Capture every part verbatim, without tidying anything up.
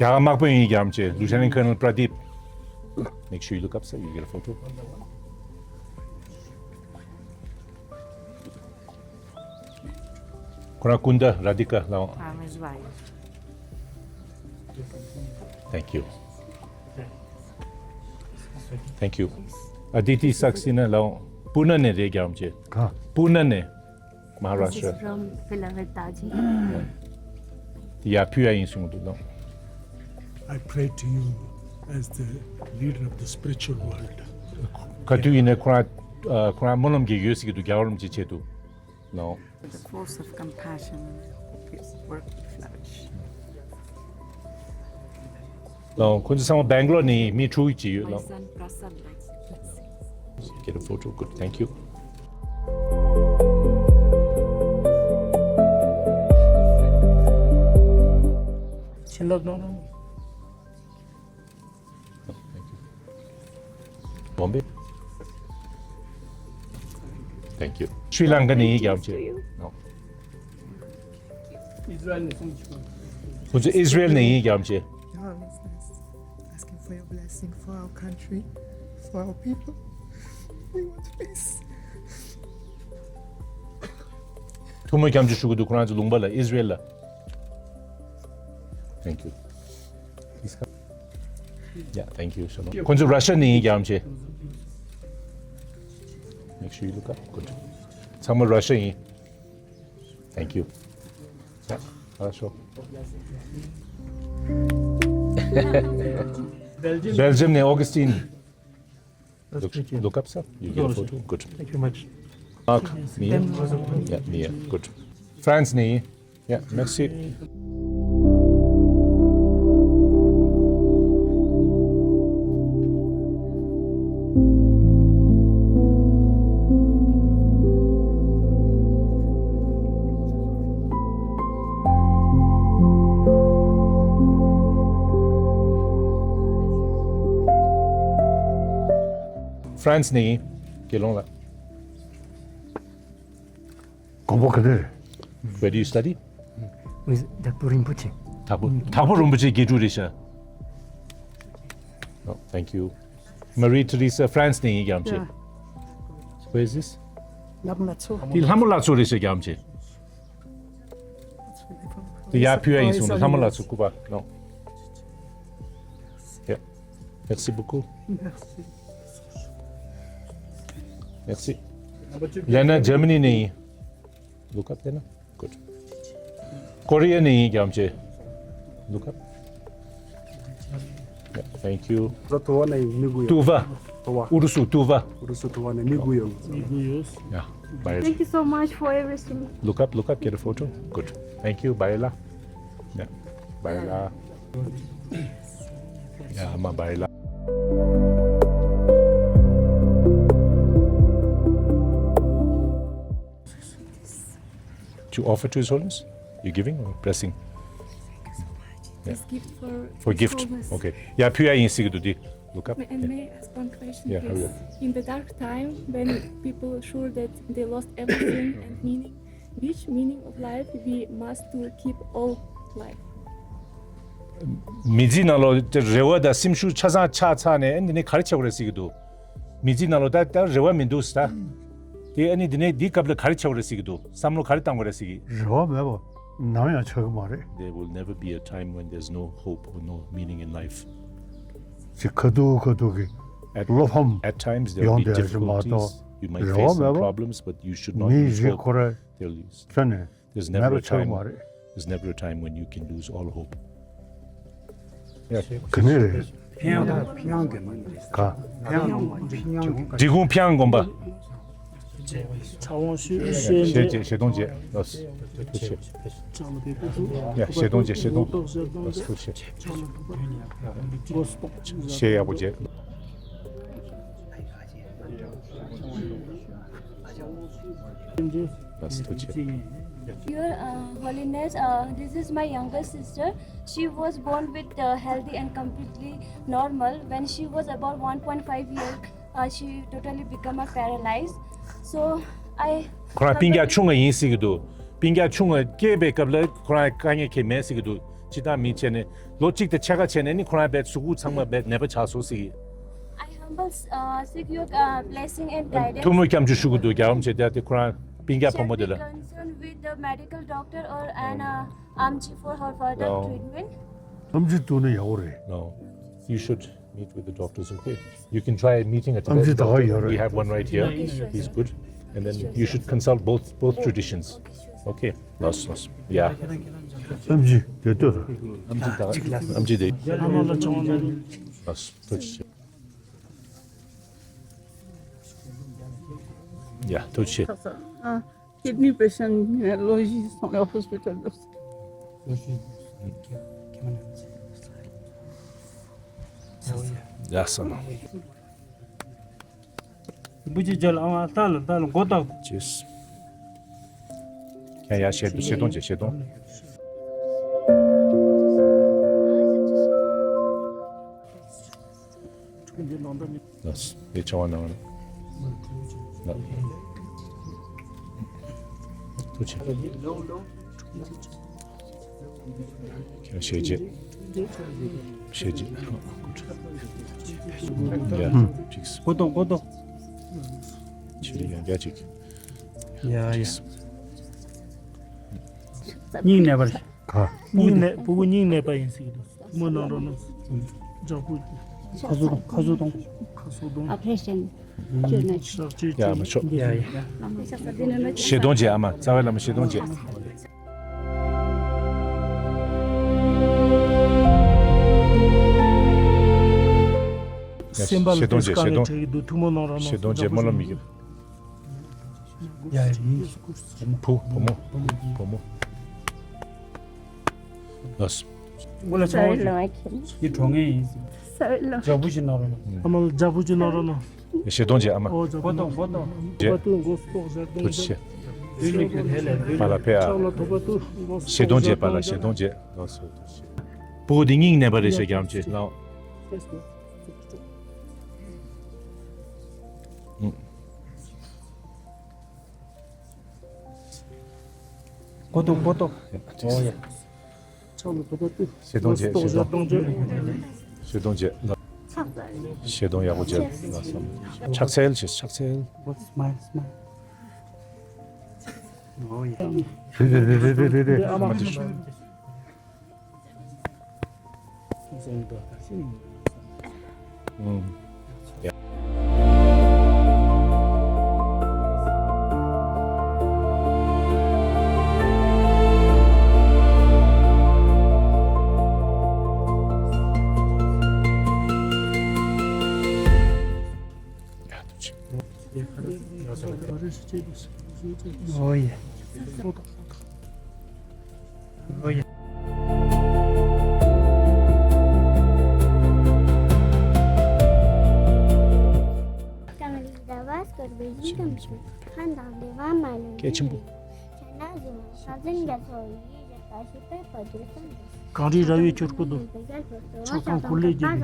ད་དམག་དཔོན་ཡིན་རྒྱུ་ཅིག Lieutenant Colonel Pradeep. Make sure you look up, sir. You get a photo. ཁོ་རང་སྐུ་ཟླ་ར་དྷི་ཀ་ལགས། I'm his wife. Thank you. Thank you. Aditi Saxena ལགས། པུ་ན་ནས་རེད་རྒྱུ་ཅིག་ག་པུ་ན་ནས། This is Maharashtra. From Philavat Taji. ཡ་ཕུལ་ཡ་ཡིན་གསུངས་འདུག་ལགས། I pray to you as the leader of the spiritual world. ག་དུས་ཡིན་ནའི་ཁོ་རང་ཁོ་རང་སྨོན་ལམ་གྱི་ཡོད་ཟེར་གྱི་འདུག་རྒྱལ་བ་རིན་པོ་ཆེའི་ཆེད་དུ་ལགས། The force of compassion, his work will flourish. ལགས། ཁོང་ཚོ་ཚང་མ་Bangalore ནས་མི་དྲུག་ཅིག་ཡོད་ལགས། My son Prasanna. Get a photo. Good. Thank you. Bombay. Thank you. Sri Lanka ནས་ཡིན་རྒྱུ་ཅིག་ཁོང་ཚོ་Israel ནས་ཡིན་རྒྱུ་ཅིག Asking for your blessing for our country, for our people. We want peace. ཐུགས་སྨོན་སྐྱབས་འཇུག་ཞུ་གི་འདུག་ཁོ་རང་ཚོ་ལུང་པ་ལ་Israel ལ། Thank you. Please come. Yeah, thank you so much. ཁོང་ཚོ་Russia ནས་ཡིན་རྒྱུ་ཅིག Make sure you look up. Good. ཚང་མ་Russia ཡིན། Thank you. Yeah, хорошо. Belgium ནས་Augustine. Look, look up, sir. You get a photo. Good. Thank you much. Mark, Mia. Yeah, Mia. Good. France ནས་ཡིན། Yeah, merci. France ནས་ཡིན། དགེ་སློང་ལགས། དགོན་པ་ག་ནས་རེད། Where do you study? With དྭགས་པོ་རིན་པོ་ཆེ། དྭགས་པོ་དྭགས་པོ་རིན་པོ་ཆེ་དགེ་ཕྲུག་རེད་ཤག Oh, thank you. Marie Theresa, France ནས་ཡིན་རྒྱུ་ཅིག Yeah. Where is this? ལྷ་མོ་ལྷ་མཚོ། འདི་ལྷ་མོ་ལྷ་མཚོ་རེད་ཤག་རྒྱུ་ཅིག་འདི་ཡར་ཕུལ་ཡ་ཡིན་གསུངས་འདུག་ལྷ་མོ་ལྷ་མཚོ་སྐུ་པར་ལགས། Yeah. Merci beaucoup. Merci. Merci. Lena, Germany ནས་ཡིན། Look up, Lena. Good. Korea ནས་ཡིན་རྒྱུ་ཅིག Look up. Yeah, thank you. ད་ཐུ་བ་ནས་མི་དགུ་ཡོད། ཐུ་བ། ཐུ་བ། ཨུ་རུ་སུ་ཐུ་བ། ཨུ་རུ་སུ་ཐུ་བ་ནས་མི་དགུ་ཡོད། མི་དགུ་ཡོད། Yeah. Bye. Thank you so much for everything. Look up, look up, get a photo. Good. Thank you. Bye, la. Yeah. Bye, la. Yeah, ma, bye, la. To offer to His Holiness? You giving or blessing? Thank you so much. Yeah. This gift for For His gift. Holiness. Okay. Yeah, ཕུལ་ཡ་ཡིན་ཟེར་གྱི་འདུག་འདི། Look up. May, and Yeah. may I ask one question, Yeah, hurry please? up. In the dark time, when people sure that they lost everything and meaning, which meaning of life we must to keep all life? མི་ཚེའི་ནང་ལོགས་དེ་རེ་བ་དང་སེམས་ཤུགས་ཆ་ཚང་ཆག་ཚར་ནས་ཨ་ནི་འདི་ནས་ག་རེ་བྱེད་དགོས་རེད་ཟེར་གྱི་འདུག་མི་ཚེའི་ནང་ལོགས་ད་ད་རེ་བ་མི་འདུག་ཟེར་ད། དེ་ཨ་ནི་འདི་ནས་འདིའི་སྐབས་ལ་ག་རེ་བྱེད་དགོས་རེད་ཟེར་གྱི་འདུག་བསམ་བློ་ག་རེ་བཏང་དགོས་རེད་ཟེར་གྱི། རེ་བ་མེད་པ་ནམ་ཡང་ཆགས་ཀྱི་མ་རེད། There will never be a time when there's no hope or no meaning in life. ཅིག་ཁ་ཐུག་ཁ་ཐུག་གི At, བློ་ཕམ at times there will ཡོང་བསྡད་རེད་མ་གཏོགས་རེ་བ་མེད་པ། མི་རིགས་ཁོ་ར་ཁྱོན་ནས་There's never a time, there's never a time when you can lose all hope. Yeah. ག་ནས་རེད། ཕྱི་ཡང་གི་མི་རེད། ག་འབྲི་གུང་ཕྱི་ཡང་དགོན་པ། ཕྱག་དབང་ཞུ། ཞལ་མཇལ། ཞལ་གདོང་མཇལ། ལགས་སོ། ཐུགས་རྗེ་ཆེ། ཡ། ཞལ་གདོང་མཇལ། ཞལ་གདོང་། ལགས་སོ། ཐུགས་རྗེ་ཆེ། ཞལ་ཡག་པོ་མཇལ། Your uh, Holiness, uh, this is my younger sister. She was born with uh, healthy and completely normal. When she was about one point five year, uh, she totally become a paralyzed. So I ཁོ་རང་སྤུན་ཀྱག་ཆུང་ང་ཡིན་ཟེར་གྱི་འདུག་སྤུན་ཀྱག་ཆུང་ང་སྐྱེས་པའི་སྐབས་ལ་ཁོ་རང་དཀའ་ངལ་ཁྱད་མེད་ཟེར་གྱི་འདུག་ཕྱི་ཐག་མི་བྱས་ནས་ལོ་གཅིག་དང་ཕྱེད་ཀ་བྱས་ནས་ནི་ཁོ་རང་བས་གཟུགས་པོ་ཚང་མ་བས་ནད་པ་ཆགས་སོང་ཟེར་གི། I humble, uh, seek your, uh, blessing and guidance. ཐུགས་སྨོན་སྐྱབས་འཇུག་ཞུ་གི་འདུག་རྒྱལ་བ་རིན་པོ་ཆེ། དེ་ཁོ་རང་སྤུན་ཀྱག་བུ་མོ་དེ་ལ། Shall we consult with the medical doctor or an, uh, Amchi for her further treatment? ཨམ་ཆི་བཏུང་ན་ཡག་པོ་རེད། No. You should meet with the doctors, okay? You can try meeting a Tibetan doctor. We have one right here. He's good. And then you should consult both, both traditions. Okay? Lots, lots. Yeah. ཨམ་ཆི་དེ་ལྟོས། ཨམ་ཆི་དེ། Lots. ཐུགས་རྗེ་ཆེ། Yeah, ཐུགས་རྗེ་ཆེ། Kidney patient ལོ་བཞི་སོང་ཡ་hospital ལ། ཡ་ས་ན། རིན་པོ་ཆེ་མཇལ། ཨ་མ་ལྟ་ལ་ལྟ་ལ་མགོ་བཏགས། ཅེས། ཡ་ཡ་ཞལ་ཞལ་གདོང་བྱས། ཞལ་གདོང་། ལགས། དེ་ཆེ་བ་གནང་། ལགས། ཐུགས་རྗེ་ཆེ། ཁྱེད་ཞལ་ཆེ། ཞལ་ཆེ། ཡ། ཅིག་སྐོ་ཏོ་སྐོ་ཏོ། ཆེ་ཡང་རྒྱ་ཅིག་ཡ་ཡ། སྙིང་ནད་པར། ག་སྙིང་ནད། ཕྲུ་གུ་སྙིང་ནད་པ་ཡིན་ཟེར་གྱི་འདུག་ཐུགས་སྨོན་གནང་རོགས་གནང་། ལྗགས་ཕུག་ཁ་གསོ་གཏོང་། ཁ་གསོ་གཏོང་། ཨོ་པ་རེ་ཤན་བྱོས་ན་ཆོག་ཡ་མ་ཆོག་ཡ་ཡ། ཞལ་གདོང་བྱས། ཨ་མ་རྩ་བའི་བླ་མ་ཞལ་གདོང་བྱས། སེམས་པ་ལ་ཞལ་གདོང་བྱས། ཞལ་གདོང་། ཐུགས་སྨོན་གནང་རོགས་གནང་། ཞལ་གདོང་བྱས། སྨོན་ལམ་མི་དགོས། ཡ་ཡིན། བུ་བུ་མོ་བུ་མོ། ལགས། ངུ་ལ་ཆང་བ་ཅིག་འདི་གྲོངས་ངེས་ཡིན། ལྗགས་ཕུག་ཅིག་གནང་རོགས་གནང་། ཨ་མ་ལ་ལྗགས་ཕུག་ཅིག་གནང་རོགས་གནང་། ཞལ་གདོང་བྱས། ཨ་མ། ཨོ་ལྗགས་ཕུག་གནང་། ཐུགས་རྗེ་ཆེ། པཱ་ལགས་ཕེབས་ཨ། ཞལ་གདོང་བྱས། པཱ་ལགས་ཞལ་གདོང་བྱས། ལགས་སོ། ཐུགས་རྗེ་ཆེ། ཕྲུ་གུ་འདི་སྙིང་ནད་པ་རེད་ཟེར། རྒྱལ་བ་རིན་པོ་ཆེ་ལགས། ཨུ། སྐོ་ཏོ་སྐོ་ཏོ། ཨོ་ཡ། ཞལ་གདོང་བྱས། ཞལ་གདོང་བྱས། ཞལ་གདོང་བྱས། ཞལ་གདོང་ཡག་པོ་བྱས། ཕྱག་འཚལ་བྱས། ཕྱག་འཚལ། སྨའི་སྨའི། ཨོ་ཡ། རེད་རེད། ཨོ་ཡ། ཨོ་ཡ། གངས་རིའི་ཟླ་བ་སྐོར་བའི་ཞིང་ཁམས་སུ། ཕན་དང་བདེ་བ་མ་ལུས་སྐྱེ་ཆེན་པོ། ཁྱེད་ན་བཟུང་བ་ཕན་ཚུན་རྒྱ་མཚོ་ཡི། བཞད་པ་བྱིས་པའི་བུ་ཚོ་སོང་། གངས་རིའི་ར་བས་བསྐྱོར་སྐུ་དང་། ཕྱོགས་གང་འཁོར་ལོས་བསྒྱུར།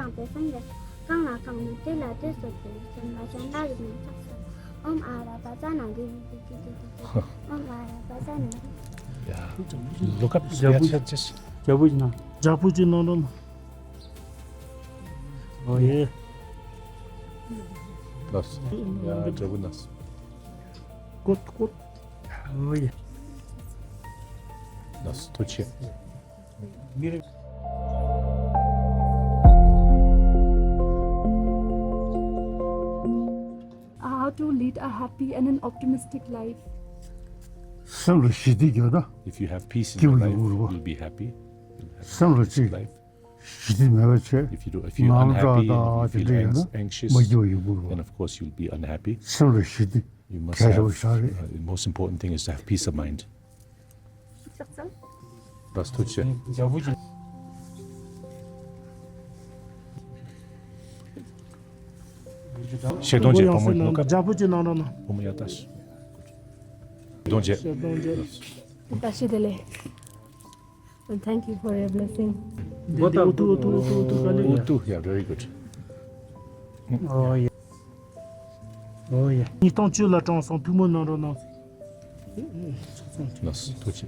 གང་ལ་གང་མོས་དེ་ལ་དེ་སོགས་ཏེ། སེམས་ལ་ཞེན་པ་རིག་མ་ཆགས་སོ། ཨོཾ་ཨ་ར་པ་ཙ་ན་དྷཱིཿ་ཨོཾ་ཨ་ར་པ་ཙ་ན་དྷཱིཿ Look up. Yeah, just, just ལྗགས་ཕུག་ཅིག་གནང་། ལྗགས་ཕུག་ཅིག་གནང་རོགས་གནང་། ཨོ་ཡེ། ལགས། ཡ་ལྗགས་ཕུག་གནང་། ཀོ་ཀོ། ཨོ་ཡེ། ལགས། ཐུགས་རྗེ་ཆེ། How to lead a happy and an optimistic life. སེམས་ལ་ཞི་བདེ་ཡོད་ན། If you have peace in your life, you'll be happy. སེམས་ལ་ཅིག་ཞི་བདེ་མེད་པ་བྱས། If you do, if you're unhappy, if you feel anxious, then of course you'll be unhappy. སེམས་ལ་ཞི་བདེ། You must have, uh, the most important thing is to have peace of mind. ལགས། ཐུགས་རྗེ་ཆེ། ཞལ་གདོང་བྱས། བུ་མོ་ལོག་ག་ལྗགས་ཕུག་ཅིག་གནང་རོགས་གནང་། བུ་མོ་ཡར་ལྟ། ཞལ་གདོང་བྱས། ཞལ་གདོང་བྱས། བཀྲ་ཤིས་བདེ་ལེགས། And thank you for your blessing. འུ་ཐུག་འུ་ཐུག་འུ་ཐུག་འུ་ཐུག་འུ་ཐུག་དཀའ་ལས། འུ་ཐུག yeah, very good. ཨོ་ཡ། ཨོ་ཡ། ཉིས་སྟོང་བཅུ་ལ་གྲངས་སོང་། ཐུགས་སྨོན་གནང་རོགས་གནང་། ལགས། ཐུགས་རྗེ་ཆེ།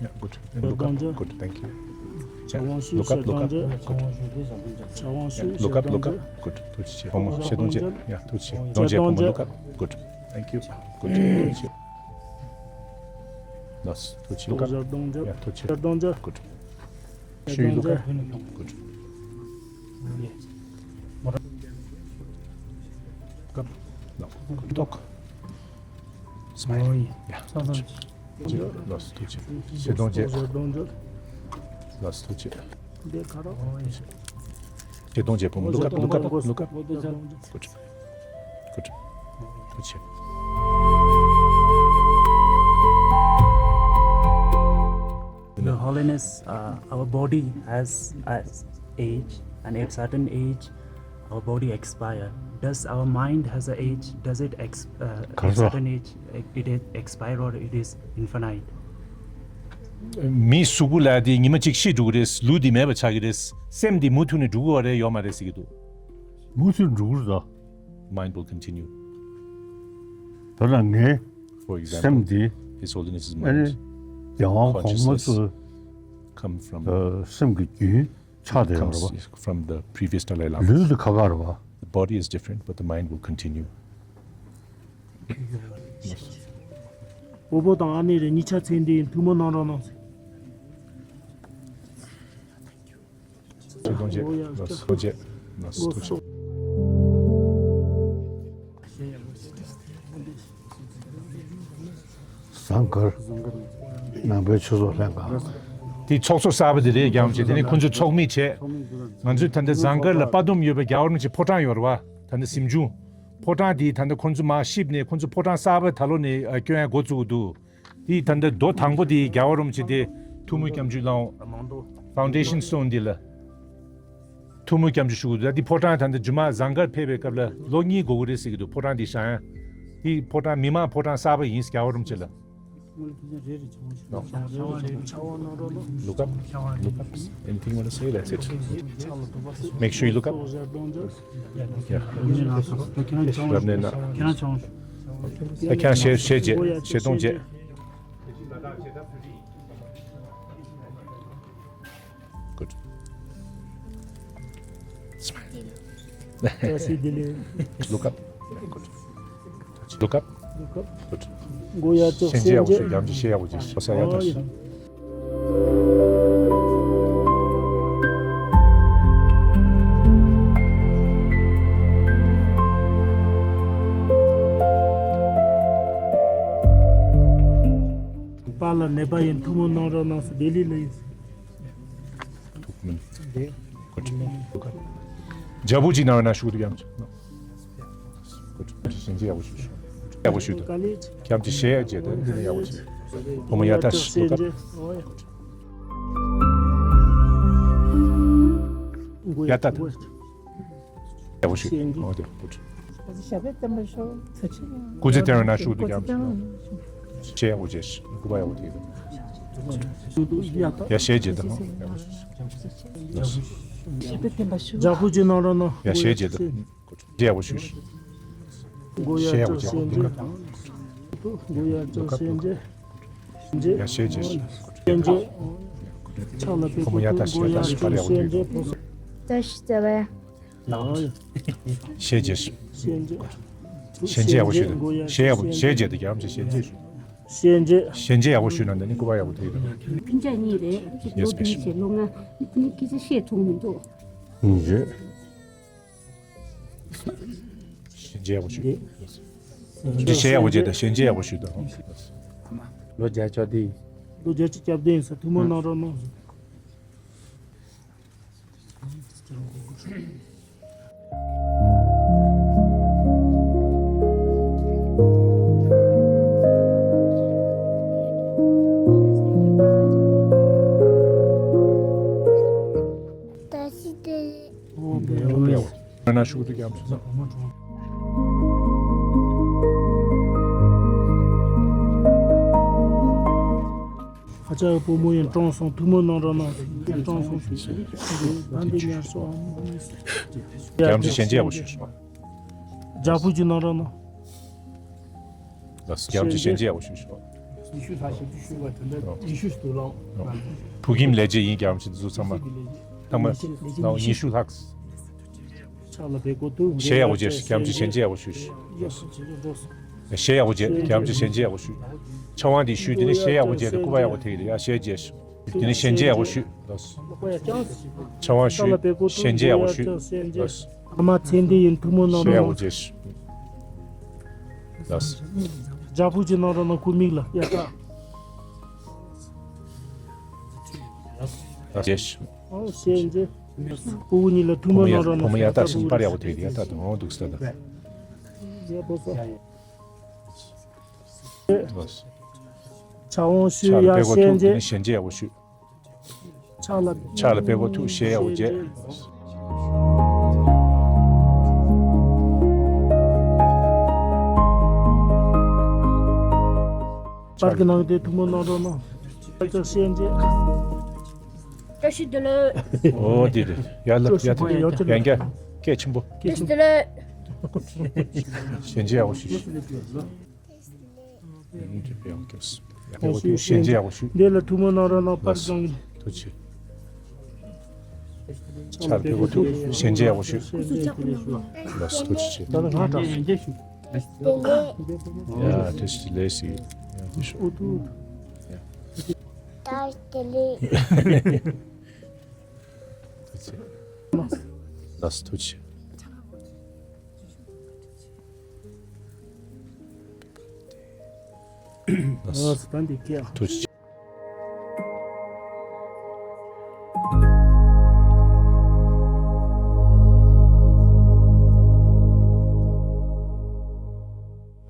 Yeah, good. And look up. Good. Thank you. Yeah. Look up, look up. Good. Yeah, look up, look up. Good. ཐུགས་རྗེ་ཆེ། བུ་མོ་ཞེ་གདོང་མཇལ། Yeah, ཐུགས་རྗེ་ཆེ། གདོང་མཇལ། བུ་མོ་look up. Good. Thank you. Good. ཐུགས་རྗེ་ཆེ། ལགས་སོ། ཐུགས་རྗེ་ཆེ། Look up. Yeah, ཐུགས་རྗེ་ཆེ། གདོང་མཇལ། Good. Should you look up? Good. Look up. Talk. Smile. Yeah. ལགས་སོ། ཐུགས་རྗེ་ཆེ། ཞེ་གདོང་མཇལ། ལགས་སོ། ཐུགས་རྗེ་ཆེ། ཞེ་གདོང་མཇལ། བུ་མོ་look up, look up, look up. Good. Good. Your Holiness, uh, our body has, has age, and at certain age, our body expire. Does our mind has a age? Does it ex- uh, at ག་རེ་ཟེར། certain age, it, it expire or it is infinite? མིའི་གཟུགས་པོ་ལ་དེ་ཉི་མ་གཅིག་ཤི་འགྲོ་གི་རེད། ལུས་དེ་མེད་པ་ཆགས་ཀྱི་རེད། སེམས་དེ་མུ་མཐུད་ནས་འགྲོ་གི་ཡོད་རེད་ཡོད་མ་རེད་ཟེར་གྱི་འདུག་མུ་མཐུད་འགྲོ་གི་རེད་ད། Mind will continue. ད་ལྟ་ངའི For example, སེམས་འདི། His Holiness's ཨ་ནི་mind, རྒྱལ་དབང་གོང་མ consciousness ཚོའི་come from, ཨ་སེམས་ཀྱི་རྒྱུན་ཆགས་བསྡད་ཡོད་རེད་པ། Comes from the previous Dalai Lama. ལུས་འདི་ཁ་ཁ་རེད་པ། The body is different, but the mind will continue. སྤོ་བོ་དང་ཨ་ནེ་རེ་གཉིས་ཆ་མཚན་ལྡན་ཐུགས་སྨོན་གནང་རོགས་གནང་། ཐུགས་རྗེ་ཆེ། ཐུགས་རྗེ་ཆེ། ཟངས་དཀར་ནང་པའི་ཆོས་ཚོགས་ལྷན་ཁང་། དེ་ཚོགས་གཙོ་གསར་པ་དེ་རེད། རྒྱལ་བ་རིན་པོ་ཆེ། དེ་ནས་ཁོང་ཚོས་ཚོགས་མི་བྱས། ང་ཚོས་ད་ལྟ་ཟངས་དཀར་ལ་དཔའ་སྡོམ་ཡོད་པའི་རྒྱལ་བ་རིན་པོ་ཆེ་ཕོ་བྲང་ཡོད་རེད་པ། ད་ལྟ་གཟིམ་ཆུང་། ཕོ་བྲང་དེ་ད་ལྟ་ཁོང་ཚོ་མར་བཤིབས་ནས་ཁོང་ཚོ་ཕོ་བྲང་གསར་པ་ད་ལོ་ནས་ཨ་སྐྱོན་ཡ་འགོ་བཙུགས་འདུག་དེ་ད་ལྟ་རྡོ་དང་པོ་དེ་རྒྱལ་བ་རིན་པོ་ཆེ་དེ་ཐུགས་སྨོན་སྐྱབས་འཇུག་གནང་། Foundation stone དེ་ལ་ཐུགས་སྨོན་སྐྱབས་འཇུག་ཞུ་དགོས་འདུག་ད་དེ་ཕོ་བྲང་ད་ལྟ་རྗེས་མ་ཟངས་དཀར་ཕེབས་པའི་སྐབས་ལ་ལོ་གཉིས་འགོར་གི་རེད་ཟེར་གྱི་འདུག་ཕོ་བྲང་དེ་བཞེངས་ཡ། དེ་ཕོ་བྲང་མི་མང་ཕོ་བྲང་གསར་པ་ཡིན། རྒྱལ་བ་རིན་པོ་ཆེ་ལ། No. Look up. Look up. Anything you want to say? That's it. Make sure you look up. Yeah. ཁྱེད་རང་ཞལ་ཞལ་བརྗེ། ཞལ་གདོང་བརྗེ། Good. Smile. Look up. Good. Look up. Good. མགོ་ཡར་བཙུགས། སེམས་ཅན་ཡག་པོ་ཞིག་སེམས་ཅན། ཡང་ཅི་ཤེས་ཡག་པོ་ཅིག་ཤོག་ས་ཡ་ད་ཤི། པཱ་ལགས་ནད་པ་ཡིན། ཐུགས་སྨོན་གནང་རོགས་གནང་ཟེར། ལྡི་ལི་ལ་ཡིན། ཐུགས་སྨོན། འཇའ་པོ་ཅིག་ནང་ན་ཞུགས་འདུག་ཡང་། ཞལ་མཇལ་ཡག་པོ་ཞུ། ཡག་པོ་ཞུ་འདུག་ཁྱམས་ཀྱི་ཞལ་མཇལ་དང་འདི་ནས་ཡག་པོ་ཞུ། བུ་མོ་ཡ་ད་ཞུ་ག་ཡ་ད་ད། ཡག་པོ་ཞུ། ཨོ་དེ། ཞབས་པད་བརྟན་པར་ཤོག་ཚེ་ཆེན། སྐུ་ཚེ་བརྟན་ར་ནང་བཞུགས་འདུག་ཀྱང་། ཆེ་ཡག་པོ་བྱས། སྐུ་པ་ཡག་པོ་དེ། ཡ་ཞལ་མཇལ་དང་། ཞབས་པད་བརྟན་པར་ཤོག་ཡ་ཞལ་མཇལ་དང་། ཡ་ཞལ་མཇལ་དང་། སྐུ་ཚེ་ཡག་པོ་བྱས། ཞལ་མཇལ། ཡ་ཞལ་མཇལ། ཕྱག་ལ་ཕེབས། བུ་མོ་ཡ་ད་ཞལ་ད་ཞུ་པར་ཡག་པོ་དེ། ད་ཞུ་ཙེ་བ། ཞལ་མཇལ་ཞུ། ཞལ་མཇལ་ཡག་པོ་ཞུ། ཞལ་ཡག་པོ་ཞལ་མཇལ་དུ་རྒྱ་རམ་ཞལ་མཇལ་ཞུ། ཞལ་མཇལ། ཞལ་མཇལ་ཡག་པོ་ཞུ་ན་འདི་ནི་སྐུ་པར་ཡག་པོ་ཐེབས་ཡོད། སྤུན་ཀྱག་གཉིས་རེད། ཅིག་ལོ་བདུན་བྱས་ལོ་ལྔ། ནི་སྐད་ཆ་བཤད་ཐུབ་མི་འདུག་ཞལ་མཇལ་ཡག་པོ་ཞུ། འདི་ཞལ་ཡག་པོ་མཇལ་དང་ཞལ་མཇལ་ཡག་པོ་ཞུ་དང་། ལོ་བརྒྱད་ཅུ་དེ། ལོ་བརྒྱད་ཅུ་གྱ་བདུན་ཡིན་ས། ཐུགས་སྨོན་གནང་རོགས་གནང་། ད་ཤི་དེ། ཨོ་པེ་ཨོ་པེ། ང་ན་ཤུགས་དུ་རྒྱབ་སོང་། ཧ་ཅང་བུ་མོ་ཡིན། གྲོངས་སོང་། ཐུགས་སྨོན་གནང་རོགས་གནང་། གྲོངས་སོང་། ད་འདི་ཉར་སོང་། རྒྱ་མཚོ་ཞལ་མཇལ་ཡག་པོ་ཞུས་སོང་། རྒྱ་བོད་ཀྱི་གནང་རོགས་གནང་། རྒྱ་མཚོ་ཞལ་མཇལ་ཡག་པོ་ཞུས་སོང་། ཉི་ཤུ་ལྷག་ཞིབ་ཏུ་ཞུས་པ་དེ་འདྲ་ཉི་ཤུ་ཞིག་ཏུ་ལངས། ཕུགས་ཁྱིམ་ལས་བྱེད་ཡིན། རྒྱ་མཚོ་འདི་ཚོ་ཚང་མ་ཚང་མ་ལངས་ཉི་ཤུ་ལྷག་ཕྱག་ལ་ཕེབས་གོ་ཐུགས། ཞལ་ཡག་པོ་མཇལ། རྒྱ་མཚོ་ཞལ་མཇལ་ཡག་པོ་ཞུས། ཞལ་ཡག་པོ་མཇལ། རྒྱ་མཚོ་ཞལ་མཇལ་ཡག་པོ་ཞུས། ཕྱག་དབང་འདི་ཞུས། དེ་ནས་ཞལ་ཡག་པོ་མཇལ་ཏེ་སྐུ་པར་ཡག་པོ་ཐེག་ཡ་ཞལ་མཇལ་ཞུ། དེ་ནས་ཞལ་མཇལ་ཡག་པོ་ཞུས། ཕྱག་དབང་ཞུས། ཞལ་མཇལ་ཡག་པོ་ཞུས། ཨ་མ་མཚན་ལྡན་ཡིན། ཐུགས་སྨོན་གནང་རོགས་གནང་། ཞལ་ཡག་པོ་མཇལ་ཞུ། རྒྱ་བོད་ཀྱི་གནང་རོགས་གནང་། སྐུ་མིག་ལ་ཡ་ད། མཇལ་ཞུ། ཨོ་ཞལ་མཇལ། སྤུ་གུ་གཉིས་ལ་ཐུགས་སྨོན་གནང་རོགས་གནང་། བུ་མོ་ཡ་ད་ཞིག་པར་ཡག་པོ་ཐེག་ཡ་ད་དང་འོང་འདུག་ས་ད། ཡ་པོ་ས། ཕྱག་འོང་ཞུ་ཡ། ཕྱག་ལ་ཕྱག་མཇལ། ཕྱག་ལ་ཕྱག་མགོ་ཐུག་ཕྱག་ལ་ཕྱག་མགོ་ཐུག་ཕྱག་ཡག་པོ་བྱས། པར་གྱི་ནང་དེ་ཐུགས་སྨོན་གནང་རོགས་གནང་། ཕྱག་ལ་ཕྱག་མཇལ། བཀྲ་ཤིས་བདེ་ལེགས། ཨོ་དེ་རེད། ཡར་ལ་ཡར་ལ་ཡར་རྒྱ་སྐད་ཆེན་པོ། བཀྲ་ཤིས་བདེ་ལེགས། ཕྱག་མཇལ་ཡག་པོ་ཞུ། ཡང་དེ་བེའང་སྐྱོབས། ཡག་པོ་ཞུ། ཕྱག་མཇལ་ཡག་པོ་ཞུ། འདི་ལ་ཐུགས་སྨོན་གནང་རོགས་གནང་། པར་ལགས་སོ། གང་གི་ཐུགས་རྗེ་ཆེ། ཕྱག་ལ་ཕྱག་མགོ་ཐུག་ཕྱག་མཇལ་ཡག་པོ་ཞུ། ལགས་སོ། ཐུགས་རྗེ་ཆེ། ད་ལྟ་ང་དྲག་སོང་། ཡ་དེ་ཞིག་ལས་སི། ཡ་དེ་ཞིག་ཨུ་ཐུ། ད་དེ་ལས། ཐུགས་རྗེ་ཆེ། ལགས་སོ། ཐུགས་རྗེ་ཆེ། ལགས་སོ། ཨ་ད་འདི་སྐད་ཨ། ཐུགས་རྗེ་ཆེ།